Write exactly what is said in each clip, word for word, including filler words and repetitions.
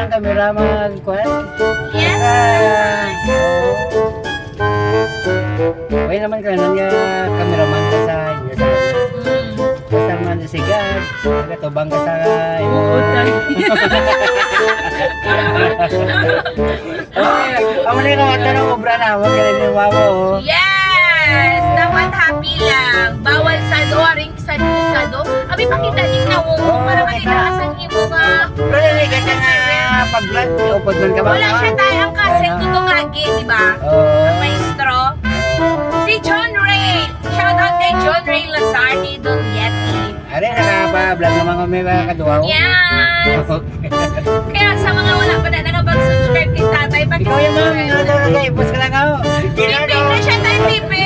Ang cameraman, kuan? Yes, sir. Uy naman ka nun nga cameraman ka sa inyo sa Mm. Basta man si God, nagatubang ka sa imo. Oo, tay. Okay, amo na yung kawatan ng obra na, huwag ka na yung mama, oh. Yes! Dapat happy lang. Bawal sa doring Sado-sado. Abi, pakita din na mo. Oo, para makita ka sa imo nga. Pero hindi ka nga pag-vlog, upod man ka ba? Wala siya tayo ang kaset. Ano? Dudong lagi, di ba? Oo. Ang maestro. Si John Ray. Shout out kay John Ray Lazardi Doliete. Are, nakapa-vlog naman kami, mga kaduwa. Yes. Kaya sa mga wala pa na nakapag-subscribe kay Tatay, ikaw yung mga, pakisubscribe. Ano daw, nag-i-post ka lang, oh. Pipi na siya, Tay, pipi.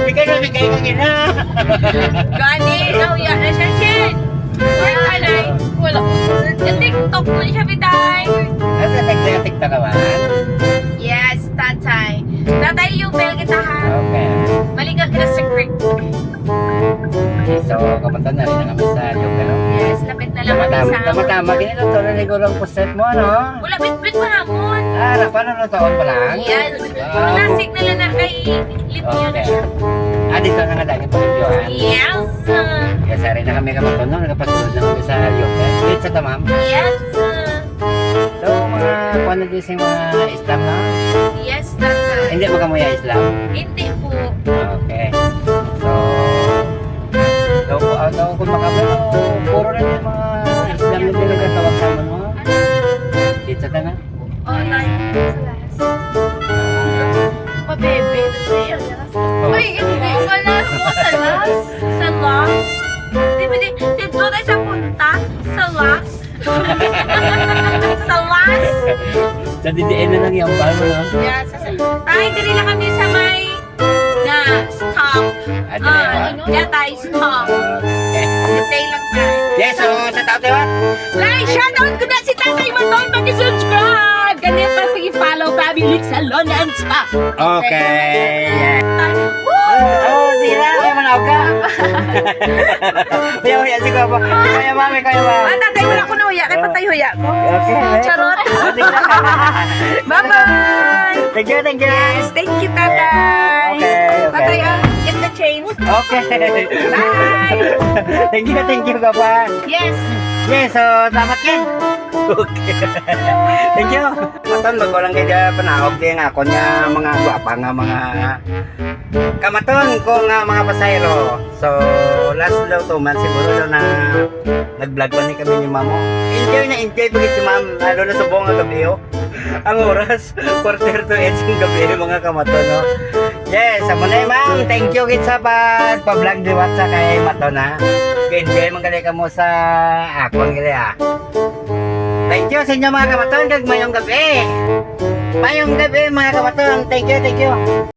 Bigay na, bigay ka, gina. Gani, nahuya na siya, Shin. Wala, anay. Wala ko. Sa TikTok mo siya, bitay. Asa TikTok, TikTok ka ba? Yes, Tatay. Tatay, yung bell kita, ha? Okay. Maliga kita sa Greek. Okay, so, kapunta na rin na kami sa Jokero. Yes, lapit na lang kami. Tama-tama, sa tama-tama. Ganito, to na siguro ang puset mo, ano? Wala, bitbit pa namon. Ah, na, paano na taon pa lang? Yan. Ah, nasig na lang na kay Lipyo na siya. Okay. Ah, dito na nga lagi pa rin yun. Yes. Yes, sari na kami kapunta, no? Nagpasunod na kami sa Jokero. Wait, sa tamam? Yes. So, mga kuwan na din sa mga Islam na? Yes, sir. Hindi mo kamuya Islam? Hindi po. Okay. So, daw po, ah, daw kung makabalo, puro na yung mga Islam na din nagtatawag sa amin, no? Ano? Pizza ka na? Oh, like, sa last. Pabebe, sa iyo, sa last. Oh. Ay, hindi pala. Ano sa last? Sa last? Di ba di, dito tayo sa punta? Sa last? Sa last? Sa D D N na lang yung baro, no? Yeah, sa, sa, tayo, dili lang kami sa may na stop. Ah, dili, ah. Ano? Yeah, tayo stop. Okay. Detail lang tayo. Yes, so, sa tao, diba? Like, shoutout ko na si Tatay Maton, paki-subscribe! Ganyan pa, paki-follow, Family Salon and Spa. Okay. Woo! Oh, sila, kaya manaog ka. Kuya, kuya, sige po. Kuya, mami, kuya, mami. Ah, tatay, wala ko na huya. Kay patay huya ko. Okay. Charot. Sige. Bye-bye. Thank you, thank you. Yes, thank you, tatay. Okay, okay. Tatay, ah, get the change. Okay. Bye. Thank you, thank you, Papa. Yes. Yes, so, salamat, Ken. Okay. Thank you. Maton, bago lang kay dia panaog, kay nga ako niya mga gwapa nga mga kamaton ko nga mga pasahero. So, last daw two months siguro daw na nag-vlog pa ni kami ni Mamo. Enjoy na enjoy pa gid si Ma'am, lalo na subong nga gabi, oh. Ang oras, quarter to eight sa gabi, mga kamaton, no? Yes, amo na, Ma'am. Thank you gid sa pagpa-vlog liwat sa kay Maton, ha. Enjoy man gali kamo sa akon gali, ah. Thank you sa inyo, mga kamaton, kag mayong gabi. Mayong gabi, mga kamaton. Thank you, thank you.